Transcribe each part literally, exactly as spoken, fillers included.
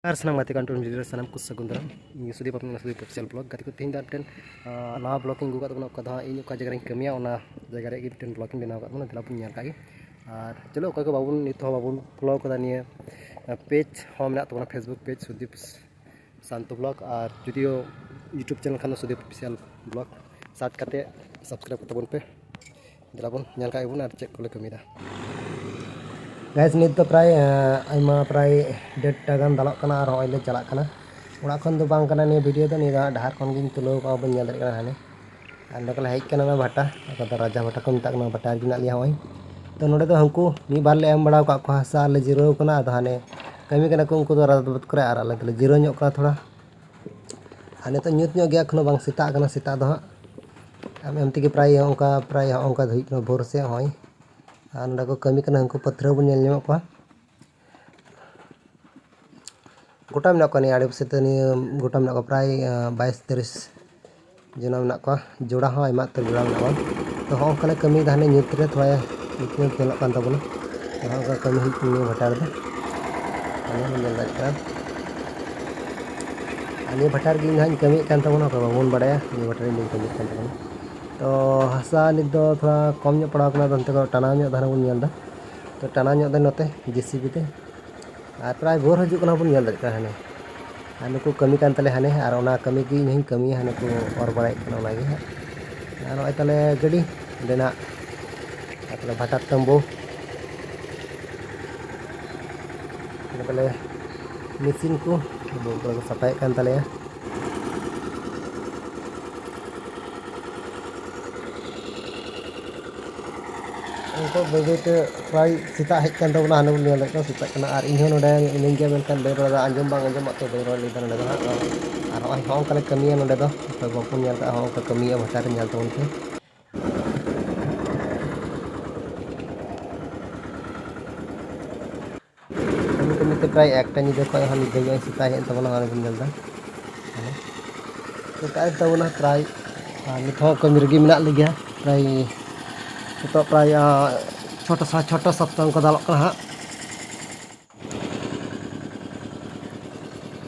ᱟᱨ ᱥᱟᱱᱟᱢ ᱜᱟᱛᱮ ᱠᱚ ᱟᱱᱴᱩᱱ ᱵᱷᱤᱰᱤᱭᱳ ᱨᱮ ᱥᱟᱱᱟᱢ ᱠᱚ ᱥᱟᱹᱜᱩᱱ ᱫᱟᱨᱟᱢ᱾ ᱤᱧ ᱥᱩᱫᱤᱯ, ᱟᱯᱱᱟᱨ ᱥᱩᱫᱤᱯ ᱚᱯᱷᱤᱥᱤᱭᱟᱞ ᱵᱞᱚᱜ᱾ ᱜᱟᱛᱮ ᱠᱚ, ᱛᱮᱦᱮᱧ ᱫᱚ ᱢᱤᱫᱴᱮᱱ, ᱟᱸ, ᱱᱟᱣᱟ ᱵᱞᱚᱜ ᱤᱧ ᱟᱹᱜᱩ ᱟᱠᱟᱫ ᱛᱟᱵᱚᱱᱟ᱾ ᱚᱠᱟ ᱫᱚ ᱦᱟᱸᱜ ᱤᱧ ᱚᱠᱟ ᱡᱟᱭᱜᱟ ᱨᱮᱧ ᱠᱟᱹᱢᱤᱭᱟ, ᱚᱱᱟ ᱡᱟᱭᱜᱟ ᱨᱮᱭᱟᱜ ᱜᱮ ᱢᱤᱫᱴᱮᱱ ᱵᱞᱚᱜ ᱤᱧ ᱵᱮᱱᱟᱣ ᱟᱠᱟᱫ ᱛᱟᱵᱚᱱᱟ᱾ ᱫᱮᱞᱟ ᱵᱚᱱ ᱧᱮᱞ ᱠᱟᱜ ᱜᱮ᱾ ᱟᱨ ᱪᱚᱞᱚ, ᱚᱠᱚᱭ ᱠᱚ ᱵᱟᱵᱚᱱ, ᱱᱤᱛ ᱦᱚᱸ ᱵᱟᱵᱚᱱ ᱯᱷᱚᱞᱳ ᱠᱟᱫᱟ ᱱᱤᱭᱟᱹ, ᱟᱸ, ᱯᱮᱡᱽ ᱦᱚᱸ ᱢᱮᱱᱟᱜ ᱛᱟᱵᱚᱱᱟ, ᱯᱷᱮᱥᱵᱩᱠ ᱯᱮᱡᱽ ᱥᱩᱫᱤᱯ ᱥᱟᱱᱛᱚ ᱵᱞᱚᱜ, ᱟᱨ ᱡᱩᱫᱤᱭᱳ ᱭᱩᱴᱩᱵᱽ ᱪᱮᱱᱮᱞ ᱠᱷᱟᱱ ᱫᱚ ᱥᱩᱫᱤᱯ ᱚᱯᱷᱤᱥᱤᱭᱟᱞ ᱵᱞᱚᱜ ᱥᱟᱨᱪ ᱠᱟᱛᱮ ᱥᱟᱵᱥᱠᱨᱟᱭᱤᱵᱽ ᱠᱟᱛᱟ ᱵᱚᱱ ᱯᱮ᱾ ᱫᱮᱞᱟ ᱵᱚᱱ ᱧᱮᱞ ᱠᱟᱜ ᱜᱮᱵᱚᱱ ᱟᱨ ᱪᱮᱫ ᱠᱚᱞᱮ ᱠᱟᱹᱢᱤᱭᱮᱫᱟ᱾ ᱜᱟᱭᱥ, ᱱᱤᱛ ᱫᱚ ᱯᱨᱟᱭ, ᱟᱸ, ᱟᱭᱢᱟ, ᱯᱨᱟᱭ ᱰᱮᱲᱴᱟ ᱜᱟᱱ ᱫᱟᱞᱚᱜ ᱠᱟᱱᱟ ᱟᱨ ᱦᱚᱸᱜᱼᱚᱭ ᱞᱮ ᱪᱟᱞᱟᱜ ᱠᱟᱱᱟ᱾ ᱚᱲᱟᱜ ᱠᱷᱚᱱ ᱫᱚ ᱵᱟᱝ ᱠᱟᱱᱟ ᱱᱤᱭᱟᱹ ᱵᱷᱤᱰᱤᱭᱳ ᱫᱚ, ᱱᱤᱭᱟᱹ ᱫᱚ ᱦᱟᱸᱜ ᱰᱟᱦᱟᱨ ᱠᱷᱚᱱ ᱜᱤᱧ ᱛᱩᱞᱟᱹᱣ ᱠᱟᱜᱼᱟ, ᱵᱚᱱ ᱧᱮᱞ ᱫᱟᱲᱮᱭᱟᱜ ᱠᱟᱱᱟ ᱦᱟᱱᱮ᱾ ᱟᱨ ᱱᱚᱸᱰᱮ ᱞᱮ ᱦᱮᱡ ᱠᱟᱱᱟ, ᱚᱱᱟ ᱵᱷᱟᱴᱟ, ᱚᱠᱟ ᱫᱚ ᱨᱟᱡᱟ ᱵᱷᱟᱴᱟ ᱠᱚ ᱢᱮᱛᱟᱜ ᱠᱟᱱᱟ, ᱵᱷᱟᱴᱟ ᱨᱮᱜᱮ ᱢᱮᱱᱟᱜ ᱞᱮᱭᱟ ᱦᱚᱸᱜᱼᱚᱭ᱾ ᱛᱚ ᱱᱚᱸᱰᱮ ᱫᱚ ᱦᱟᱹᱱᱠᱩ ᱢᱤᱫ ᱵᱟᱨ ᱞᱮ ᱮᱢ ᱵᱟᱲᱟ ᱟᱠᱟᱫ ᱠᱚᱣᱟ ᱦᱟᱥᱟ ᱟᱨ ᱞᱮ ᱡᱤᱨᱟᱹᱣ ᱠᱟᱱᱟ᱾ ᱟᱫᱚ ᱦᱟᱱᱮ ᱠᱟᱹᱢᱤ ᱠᱟᱱᱟ ᱠᱚ ᱩᱱᱠᱩ ᱫᱚ ᱨᱟᱡᱽ ᱵᱟᱹᱫᱽ ᱠᱚᱨᱮ, ᱟᱨ ᱟᱞᱮ ᱫᱚᱞᱮ ᱡᱤᱨᱟᱹᱣ ᱧᱚᱜ ᱠᱟᱱᱟ ᱛᱷᱚᱲᱟ᱾ ᱟᱨ ᱱᱤᱛᱚᱜ ᱧᱩᱛ ᱧᱚᱜ ᱜᱮᱭᱟ, ᱮᱠᱷᱚᱱᱳ ᱵᱟᱝ ᱥᱮᱛᱟᱜ ᱠᱟᱱᱟ ᱥᱮᱛᱟᱜ ᱫᱚ ᱦᱟᱸᱜ᱾ ᱟᱨ ᱮᱢ ᱛᱮᱜᱮ ᱯᱨᱟᱭ ᱚᱱᱠᱟ, ᱯᱨᱟᱭ ᱚᱱᱠᱟ ᱫᱷᱟᱹᱵᱤᱡ ᱠᱟᱱᱟ ᱵᱷᱳᱨ ᱥᱮᱫ ᱦᱚᱸᱜᱼᱚᱭ᱾ ᱟᱨ ᱱᱚᱸᱰᱮ ᱠᱚ ᱠᱟᱹᱢᱤ ᱠᱟᱱᱟ ᱩᱱᱠᱩ ᱯᱟᱹᱛᱷᱨᱟᱹ ᱵᱚᱱ ᱧᱮᱞ ᱧᱟᱢᱮᱫ ᱠᱚᱣᱟ᱾ ᱜᱚᱴᱟ ᱢᱮᱱᱟᱜ ᱠᱚᱣᱟ ᱱᱤᱭᱟᱹ ᱟᱲᱮ ᱯᱟᱥᱮ ᱛᱮ, ᱱᱤᱭᱟᱹ ᱜᱚᱴᱟ ᱢᱮᱱᱟᱜ ᱠᱚᱣᱟ ᱯᱨᱟᱭ, ᱟᱸ, ᱵᱟᱭᱤᱥ ᱛᱤᱨᱤᱥ ᱡᱚᱱᱟ ᱢᱮᱱᱟᱜ ᱠᱚᱣᱟ᱾ ᱡᱚᱲᱟ ᱦᱚᱸ ᱟᱭᱢᱟ ᱩᱛᱟᱹᱨ ᱡᱚᱲᱟ ᱢᱮᱱᱟᱜ ᱠᱚᱣᱟ᱾ ᱛᱚ ᱦᱚᱸᱜᱼᱚ ᱱᱚᱝᱠᱟ ᱞᱮ ᱠᱟᱹᱢᱤᱭᱮᱫᱟ, ᱦᱟᱱᱮ ᱧᱩᱛ ᱨᱮ ᱛᱷᱚᱲᱟ ᱧᱩᱛ ᱧᱩᱛ ᱧᱮᱞᱚᱜ ᱠᱟᱱ ᱛᱟᱵᱚᱱᱟ᱾ ᱛᱚ ᱦᱚᱸᱜᱼᱚ ᱱᱚᱝᱠᱟ ᱠᱟᱹᱢᱤ ᱦᱩᱭᱩᱜ ᱠᱟᱱᱟ ᱱᱤᱭᱟᱹ ᱵᱷᱟᱴᱟ ᱨᱮᱫᱚ᱾ ᱟᱞᱮ ᱦᱚᱸ ᱧᱮᱞ ᱫᱟᱲᱮᱭᱟᱜ ᱠᱟᱱᱟ᱾ ᱟᱨ ᱱᱤᱭᱟᱹ ᱵᱷᱟᱴᱟ ᱨᱮᱜᱮ ᱤᱧ ᱦᱟᱸᱜ ᱤᱧ ᱠᱟᱹᱢᱤᱭᱮᱫ ᱠᱟᱱ ᱛᱟᱵᱚᱱᱟ, ᱚᱠᱚᱭ ᱵᱟᱵᱚᱱ ᱵᱟᱲᱟᱭᱟ ᱱᱤᱭᱟᱹ ᱵᱷᱟᱴᱟ ᱨᱮ ᱤᱧ ᱠᱟᱹᱢᱤᱭᱮᱫ ᱠᱟᱱ ᱛᱟᱵᱚᱱᱟ᱾ ᱛᱚ ᱦᱟᱥᱟ ᱱᱤᱛ ᱫᱚ ᱛᱷᱚᱲᱟ ᱠᱚᱢ ᱧᱚᱜ ᱯᱟᱲᱟᱣ ᱠᱟᱱᱟ, ᱟᱫᱚ ᱚᱱᱛᱮ ᱠᱷᱚᱱ ᱴᱟᱱᱟᱣ ᱧᱚᱜ ᱫᱷᱟᱨᱟ ᱵᱚᱱ ᱧᱮᱞ ᱮᱫᱟ᱾ ᱛᱚ ᱴᱟᱱᱟᱣ ᱧᱚᱜ ᱫᱚ ᱱᱚᱛᱮ ᱡᱮ ᱥᱤ ᱵᱤ ᱛᱮ᱾ ᱟᱨ ᱯᱨᱟᱭ ᱵᱷᱳᱨ ᱦᱤᱡᱩᱜ ᱠᱟᱱᱟ, ᱵᱚᱱ ᱧᱮᱞ ᱫᱟᱲᱮᱭᱟᱜ ᱠᱟᱱᱟ ᱦᱟᱱᱮ᱾ ᱟᱨ ᱱᱩᱠᱩ ᱠᱟᱹᱢᱤ ᱠᱟᱱ ᱛᱟᱞᱮᱭᱟ ᱦᱟᱱᱮ, ᱟᱨ ᱚᱱᱟ ᱠᱟᱹᱢᱤ ᱜᱮ ᱤᱧ ᱦᱚᱸᱧ ᱠᱟᱹᱢᱤᱭᱟ, ᱦᱟᱱᱮ ᱠᱚ ᱚᱨ ᱵᱟᱲᱟᱭᱮᱫ ᱠᱟᱱᱟ ᱚᱱᱟᱜᱮ ᱦᱟᱸᱜ᱾ ᱟᱨ ᱱᱚᱜᱼᱚᱭ ᱛᱟᱞᱮ ᱜᱟᱹᱰᱤ ᱚᱸᱰᱮᱱᱟᱜ, ᱟᱨ ᱛᱟᱞᱮ ᱵᱷᱟᱴᱟ ᱛᱟᱹᱢᱵᱩ᱾ ᱚᱸᱰᱮ ᱛᱟᱞᱮ ᱢᱮᱥᱤᱱ ᱠᱚ ᱵᱚᱞ ᱠᱚᱨᱮ ᱠᱚ ᱥᱟᱯᱷᱟᱭᱮᱫ ᱠᱟᱱ ᱛᱟᱞᱮᱭᱟ᱾ ᱩᱱᱠᱩ ᱵᱟᱹᱭ ᱵᱟᱹᱭ ᱛᱮ ᱯᱨᱟᱭ ᱥᱮᱛᱟᱜ ᱦᱮᱡ ᱠᱟᱱ ᱛᱟᱵᱚᱱᱟ, ᱦᱟᱱᱮ ᱵᱚᱱ ᱧᱮᱞ ᱫᱟᱲᱮᱭᱟᱜ ᱠᱟᱱᱟ ᱥᱮᱛᱟᱜ ᱠᱟᱱᱟ᱾ ᱟᱨ ᱤᱧ ᱦᱚᱸ ᱱᱚᱰᱮ ᱢᱤᱱᱟᱹᱧ ᱜᱮᱭᱟ, ᱢᱮᱱᱠᱷᱟᱱ ᱵᱟᱹᱧ ᱨᱚᱲ ᱮᱫᱟ, ᱟᱸᱡᱚᱢ ᱵᱟᱝ ᱟᱸᱡᱚᱢᱚᱜ ᱛᱮ ᱵᱟᱹᱧ ᱨᱚᱲ ᱞᱮᱫᱟ ᱱᱚᱰᱮ ᱫᱚ ᱦᱟᱸᱜ᱾ ᱟᱨ ᱱᱚᱜᱼᱚᱭ ᱦᱚᱸᱜᱼᱚ ᱱᱚᱝᱠᱟ ᱞᱮ ᱠᱟᱹᱢᱤᱭᱟ ᱱᱚᱰᱮ ᱫᱚ, ᱚᱠᱚᱭ ᱵᱟᱠᱚ ᱧᱮᱞ ᱠᱟᱜᱼᱟ, ᱦᱚᱸᱜᱼᱚ ᱱᱚᱝᱠᱟ ᱠᱟᱹᱢᱤᱭᱟ ᱵᱷᱟᱴᱟ ᱨᱮ, ᱧᱮᱞ ᱛᱟᱵᱚᱱ ᱯᱮ᱾ ᱠᱟᱹᱢᱤ ᱠᱟᱹᱢᱤ ᱛᱮ ᱯᱨᱟᱭ ᱮᱠᱴᱟ ᱧᱤᱫᱟᱹ ᱠᱷᱚᱱ ᱦᱚᱸ ᱱᱤᱛ ᱫᱷᱟᱹᱵᱤᱡ ᱥᱮᱛᱟᱜ ᱦᱮᱡ ᱮᱱ ᱛᱟᱵᱚᱱᱟ, ᱚᱱᱟ ᱵᱚᱱ ᱧᱮᱞ ᱮᱫᱟ᱾ ᱥᱮᱛᱟᱜ ᱮᱱ ᱛᱟᱵᱚᱱᱟ ᱯᱨᱟᱭ, ᱟᱨ ᱱᱤᱛ ᱦᱚᱸ ᱠᱟᱹᱢᱤ ᱨᱮᱜᱮ ᱢᱮᱱᱟᱜ ᱞᱮᱜᱮᱭᱟ᱾ ᱯᱨᱟᱭ ᱱᱤᱛᱚᱜ ᱯᱨᱟᱭ, ᱟᱸ, ᱪᱷᱚᱴᱟ, ᱥᱟᱲᱮ ᱪᱷᱚᱴᱟ, ᱥᱟᱛᱴᱟ ᱚᱱᱠᱟ ᱫᱟᱞᱚᱜ ᱠᱟᱱᱟ ᱦᱟᱸᱜ᱾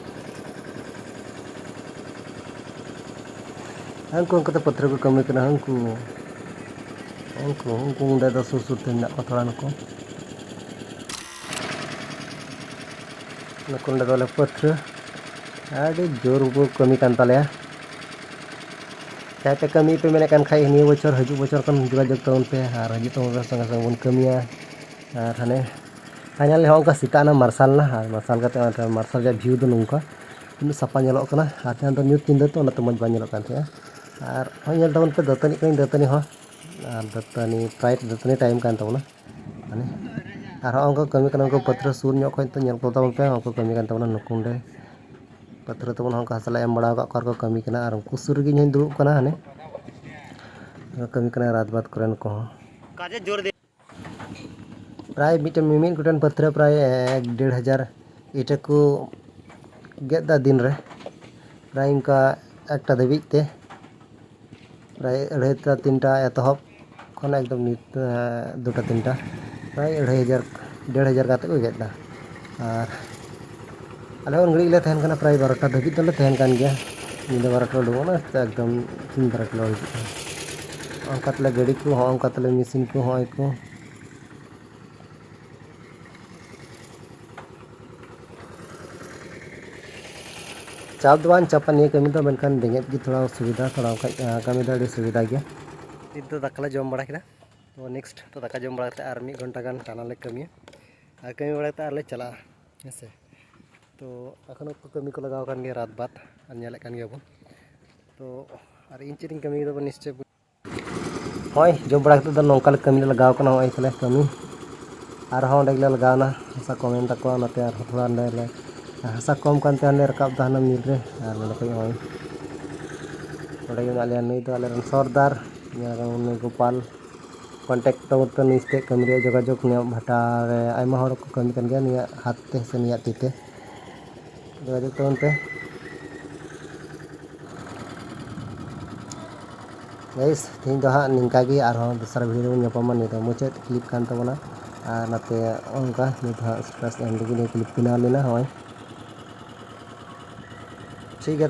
ᱦᱟᱹᱱᱠᱩ ᱩᱱᱠᱩ ᱛᱮ ᱯᱟᱹᱛᱷᱨᱟᱹ ᱠᱚ ᱠᱟᱹᱢᱤ ᱠᱟᱱᱟ, ᱦᱟᱹᱱᱠᱩ, ᱩᱱᱠᱩ, ᱩᱱᱠᱩ ᱚᱸᱰᱮ ᱫᱚ ᱥᱩᱨ ᱥᱩᱨ ᱛᱮ ᱢᱮᱱᱟᱜ ᱠᱚᱣᱟ ᱛᱷᱚᱲᱟ ᱱᱩᱠᱩ᱾ ᱱᱩᱠᱩ ᱱᱚᱸᱰᱮ ᱫᱚ ᱵᱚᱞᱮ ᱯᱟᱹᱛᱷᱨᱟᱹ ᱟᱹᱰᱤ ᱡᱳᱨ ᱠᱚ ᱠᱟᱹᱢᱤ ᱠᱟᱱ ᱛᱟᱞᱮᱭᱟ᱾ ᱡᱟᱦᱟᱸᱭ ᱯᱮ ᱠᱟᱹᱢᱤ ᱯᱮ ᱢᱮᱱᱮᱫ ᱠᱟᱱ ᱠᱷᱟᱡ, ᱱᱤᱭᱟᱹ ᱵᱚᱪᱷᱚᱨ ᱦᱤᱡᱩᱜ ᱵᱚᱪᱷᱚᱨ ᱠᱷᱚᱱ ᱡᱳᱜᱟᱡᱳᱜᱽ ᱛᱟᱵᱚᱱ ᱯᱮ ᱟᱨ ᱦᱤᱡᱩᱜ ᱛᱟᱵᱚᱱ ᱯᱮ, ᱥᱚᱸᱜᱮ ᱥᱚᱸᱜᱮ ᱵᱚᱱ ᱠᱟᱹᱢᱤᱭᱟ᱾ ᱟᱨ ᱦᱟᱱᱮ final ᱦᱚᱸ ᱚᱱᱠᱟ ᱥᱮᱛᱟᱜ ᱮᱱᱟ, ᱢᱟᱨᱥᱟᱞ ᱮᱱᱟ, ᱟᱨ ᱢᱟᱨᱥᱟᱞ ᱠᱟᱛᱮ ᱚᱱᱟ ᱢᱟᱨᱥᱟᱞ ᱨᱮᱭᱟᱜ view ᱫᱚ ᱱᱚᱝᱠᱟ, ᱛᱤᱱᱟᱹᱜ ᱥᱟᱯᱷᱟ ᱧᱮᱞᱚᱜ ᱠᱟᱱᱟ᱾ ᱟᱨ ᱛᱟᱭᱚᱢ ᱫᱚ ᱧᱩᱛ ᱧᱤᱫᱟᱹ ᱛᱚ, ᱚᱱᱟᱛᱮ ᱢᱚᱡᱽ ᱵᱟᱝ ᱧᱮᱞᱚᱜ ᱠᱟᱱ ᱛᱟᱦᱮᱸᱜᱼᱟ᱾ ᱟᱨ ᱦᱚᱸᱜᱼᱚᱭ ᱧᱮᱞ ᱛᱟᱵᱚᱱ ᱯᱮ, ᱫᱟᱹᱛᱟᱹᱱᱤᱜ ᱠᱟᱹᱱᱟᱹᱧ, ᱫᱟᱹᱛᱟᱹᱱᱤ ᱦᱚᱸ, ᱟᱨ ᱫᱟᱹᱛᱟᱹᱱᱤ, ᱯᱨᱟᱭ ᱫᱟᱹᱛᱟᱹᱱᱤ time ᱠᱟᱱ ᱛᱟᱵᱚᱱᱟ᱾ ᱢᱟᱱᱮ, ᱟᱨ ᱦᱚᱸᱜᱼᱚ ᱱᱚᱝᱠᱟ ᱠᱟᱹᱢᱤ ᱠᱟᱱᱟ ᱩᱱᱠᱩ ᱯᱟᱹᱛᱷᱨᱟᱹ ᱥᱩᱨ ᱧᱚᱜ ᱠᱷᱚᱱ ᱛᱚ ᱧᱮᱞ ᱠᱚ ᱛᱟᱵᱚᱱ ᱯᱮ, ᱩᱱᱠᱩ ᱠᱟᱹᱢᱤ ᱠᱟᱱ ᱛᱟᱵᱚᱱᱟ ᱱᱩᱠᱩ ᱚᱸᱰᱮ᱾ ᱯᱟᱹᱛᱷᱨᱟᱹ ᱛᱟᱵᱚᱱ ᱦᱚᱸ ᱚᱱᱠᱟ ᱦᱟᱥᱟ ᱞᱮ ᱮᱢ ᱵᱟᱲᱟ ᱟᱠᱟᱫ ᱠᱚᱣᱟ, ᱟᱨ ᱠᱚ ᱠᱟᱹᱢᱤ ᱠᱟᱱᱟ, ᱟᱨ ᱩᱱᱠᱩ ᱥᱩᱨ ᱨᱮᱜᱮ ᱤᱧ ᱦᱚᱸᱧ ᱫᱩᱲᱩᱵ ᱠᱟᱱᱟ᱾ ᱦᱟᱱᱮ ᱠᱟᱹᱢᱤ ᱠᱟᱱᱟ ᱨᱟᱛ ᱵᱟᱛ ᱠᱚᱨᱮᱱ ᱠᱚᱦᱚᱸ᱾ ᱯᱨᱟᱭ ᱢᱤᱫᱴᱮᱱ, ᱢᱤᱢᱤᱫ ᱜᱚᱴᱮᱱ ᱯᱟᱹᱛᱷᱨᱟᱹ ᱯᱨᱟᱭ ᱮᱠ ᱰᱮᱲ ᱦᱟᱡᱟᱨ ᱤᱴᱟᱹ ᱠᱚ ᱜᱮᱫ ᱮᱫᱟ ᱫᱤᱱ ᱨᱮ, ᱯᱨᱟᱭ ᱚᱱᱠᱟ ᱮᱠᱴᱟ ᱫᱷᱟᱹᱵᱤᱡ ᱛᱮ᱾ ᱯᱨᱟᱭ ᱟᱹᱲᱟᱹᱭᱴᱟ ᱛᱤᱱᱴᱟ ᱮᱛᱚᱦᱚᱵ ᱠᱷᱚᱱ ᱮᱠᱫᱚᱢ ᱱᱤᱛ, ᱮᱸ, ᱫᱩᱴᱟ ᱛᱤᱱᱴᱟ, ᱯᱨᱟᱭ ᱟᱹᱲᱟᱹᱭ ᱦᱟᱡᱟᱨ, ᱰᱮᱲ ᱦᱟᱡᱟᱨ ᱠᱟᱛᱮ ᱠᱚ ᱜᱮᱫ ᱮᱫᱟ᱾ ᱟᱨ ᱟᱞᱮ ᱩᱱ ᱜᱷᱟᱹᱲᱤᱡ ᱞᱮ ᱛᱟᱦᱮᱱ ᱠᱟᱱᱟ, ᱯᱨᱟᱭ ᱵᱟᱨᱚᱴᱟ ᱫᱷᱟᱹᱵᱤᱡ ᱫᱚᱞᱮ ᱛᱟᱦᱮᱱ ᱠᱟᱱ ᱜᱮᱭᱟ᱾ ᱧᱤᱫᱟᱹ ᱵᱟᱨᱚᱴᱟ ᱩᱰᱩᱠᱚᱜ ᱠᱟᱱᱟ, ᱮᱠᱫᱚᱢ ᱛᱤᱱ ᱵᱟᱨᱚ ᱠᱤᱞᱳ ᱦᱤᱡᱩᱜ ᱠᱟᱱᱟ᱾ ᱚᱱᱠᱟ ᱛᱮᱞᱮ ᱜᱟᱹᱰᱤ ᱠᱚ ᱦᱚᱸ, ᱚᱱᱠᱟ ᱛᱮᱞᱮ ᱢᱮᱥᱤᱱ ᱠᱚ ᱦᱚᱸ ᱠᱚ᱾ ᱪᱟᱯ ᱫᱚ ᱵᱟᱝ ᱪᱟᱯᱟ ᱱᱤᱭᱟᱹ ᱠᱟᱹᱢᱤ ᱫᱚ, ᱢᱮᱱᱠᱷᱟᱱ ᱵᱮᱸᱜᱮᱫ ᱜᱮ ᱛᱷᱚᱲᱟ ᱚᱥᱩᱵᱤᱫᱟ, ᱛᱷᱚᱲᱟ ᱵᱟᱠᱷᱟᱡ, ᱟᱸ, ᱠᱟᱹᱢᱤ ᱫᱚ ᱟᱹᱰᱤ ᱥᱩᱵᱤᱫᱟ ᱜᱮᱭᱟ᱾ ᱱᱤᱛ ᱫᱚ ᱫᱟᱠᱟ ᱞᱮ ᱡᱚᱢ ᱵᱟᱲᱟ ᱠᱮᱫᱟ, ᱛᱚ next ᱛᱚ ᱫᱟᱠᱟ ᱡᱚᱢ ᱵᱟᱲᱟ ᱠᱟᱛᱮ ᱟᱨ ᱢᱤᱫ ᱜᱷᱚᱱᱴᱟ ᱜᱟᱱ ᱴᱟᱱᱟ ᱞᱮ ᱠᱟᱹᱢᱤᱭᱟ, ᱟᱨ ᱠᱟᱹᱢᱤ ᱵᱟᱲᱟ ᱠᱟᱛᱮ ᱟᱨ ᱞᱮ ᱪᱟᱞᱟᱜᱼᱟ, ᱦᱮᱸ ᱥᱮ᱾ ᱛᱚ ᱮᱠᱷᱚᱱ ᱦᱚᱸ ᱠᱟᱹᱢᱤ ᱠᱚ ᱞᱟᱜᱟᱣ ᱟᱠᱟᱱ ᱜᱮᱭᱟ ᱨᱟᱛ ᱵᱟᱛ, ᱟᱨ ᱧᱮᱞᱮᱫ ᱠᱟᱱ ᱜᱮᱭᱟ ᱵᱚᱱ᱾ ᱛᱚ ᱟᱨ ᱤᱧ ᱪᱮᱫ ᱤᱧ ᱠᱟᱹᱢᱤ ᱠᱮᱫᱟ ᱵᱚᱱ ᱱᱤᱥᱪᱚᱭ ᱵᱚᱱ ᱦᱳᱭ, ᱡᱚᱢ ᱵᱟᱲᱟ ᱠᱟᱛᱮ ᱫᱚ ᱱᱚᱝᱠᱟ ᱞᱮ ᱠᱟᱹᱢᱤ ᱞᱮ ᱞᱟᱜᱟᱣ ᱠᱟᱱᱟ᱾ ᱦᱚᱸᱜᱼᱚᱭ ᱛᱟᱦᱞᱮ ᱠᱟᱹᱢᱤ ᱟᱨᱦᱚᱸ ᱚᱸᱰᱮ ᱜᱮᱞᱮ ᱞᱟᱜᱟᱣ ᱮᱱᱟ᱾ ᱦᱟᱥᱟ ᱠᱚᱢ ᱮᱱ ᱛᱟᱠᱚᱣᱟ, ᱚᱱᱟᱛᱮ ᱟᱨᱦᱚᱸ ᱛᱷᱚᱲᱟ ᱚᱸᱰᱮ ᱞᱮ, ᱦᱟᱥᱟ ᱠᱚᱢ ᱠᱟᱱᱛᱮ ᱦᱟᱸᱰᱮ ᱨᱟᱠᱟᱵ ᱫᱟ ᱦᱟᱱᱟ ᱢᱤᱞ ᱨᱮ᱾ ᱟᱨ ᱱᱚᱸᱰᱮ ᱠᱷᱚᱡ ᱦᱚᱸᱜᱼᱚᱭ ᱱᱚᱸᱰᱮ ᱜᱮ ᱢᱮᱱᱟᱜ ᱞᱮᱭᱟ᱾ ᱱᱩᱭ ᱫᱚ ᱟᱞᱮ ᱨᱮᱱ ᱥᱚᱨᱫᱟᱨ, ᱧᱮᱞ ᱠᱟᱱ ᱩᱱᱤ ᱜᱳᱯᱟᱞ᱾ Contact ᱛᱟᱵᱚᱱ ᱯᱮ ᱱᱩᱭ ᱥᱟᱛᱮ ᱠᱟᱹᱢᱤ ᱨᱮᱭᱟᱜ ᱡᱳᱜᱟᱡᱳᱜᱽ᱾ ᱱᱩᱭᱟᱜ ᱵᱷᱟᱴᱟ ᱨᱮ ᱟᱭᱢᱟ ᱦᱚᱲ ᱠᱚ ᱠᱟᱹᱢᱤ ᱠᱟᱱ ᱜᱮᱭᱟ, ᱱᱩᱭᱟᱜ ᱦᱟᱛ ᱛᱮ ᱥᱮ ᱱᱩᱭᱟᱜ ᱛᱤ ᱛᱮ᱾ ᱡᱳᱜᱟᱡᱳᱜᱽ ᱛᱟᱵᱚᱱ ᱯᱮ᱾ Guys, ᱛᱮᱦᱮᱧ ᱫᱚ ᱦᱟᱸᱜ ᱱᱤᱝᱠᱟ ᱜᱮ, ᱟᱨᱦᱚᱸ ᱫᱚᱥᱨᱟ video ᱨᱮᱵᱚᱱ ᱧᱟᱯᱟᱢᱟ᱾ ᱱᱤᱭᱟᱹ ᱫᱚ ᱢᱩᱪᱟᱹᱫ clip ᱠᱟᱱ ᱛᱟᱵᱚᱱᱟ, ᱟᱨ ᱱᱚᱛᱮ ᱚᱱᱠᱟ ᱱᱤᱛ ᱦᱟᱸᱜ status ᱮᱢ ᱞᱟᱹᱜᱤᱫ ᱱᱤᱭᱟᱹ clip ᱵᱮᱱᱟᱣ ᱞᱮᱱᱟ᱾ ᱦᱳᱭ, ᱴᱷᱤᱠ ᱜᱮᱭᱟ᱾